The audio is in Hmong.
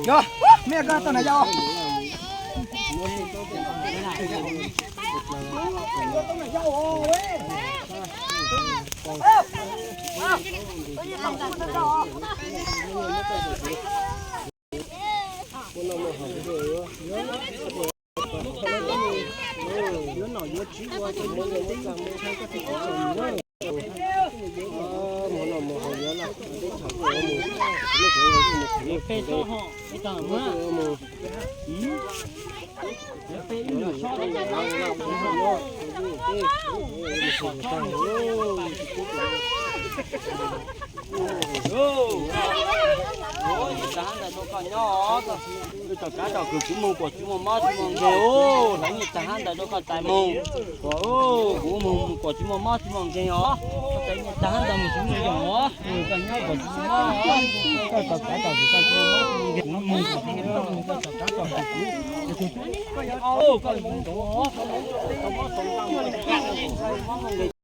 Yog, mej koj tau na yau. Tau kab tau kwv kuv mus kom tsis muaj mob tsis muaj nkeeg os. Lawv nyiaj tag hab ntawd rau koj tais mus, kuv mus kom tsis muaj mob tsis muaj nkeeg os. Koj tais nyiaj tag hab ntawd mus tsis muaj nkeeg os, koj nyob kom tsis muaj mob, koj tau kab tau kwv koj tsis muaj mob tsis muaj nkeeg, kuv mus kom tsis muaj mob, koj tau kab tau kwv kuv, koj mus kom tsis muaj mob tsis muaj nkeeg.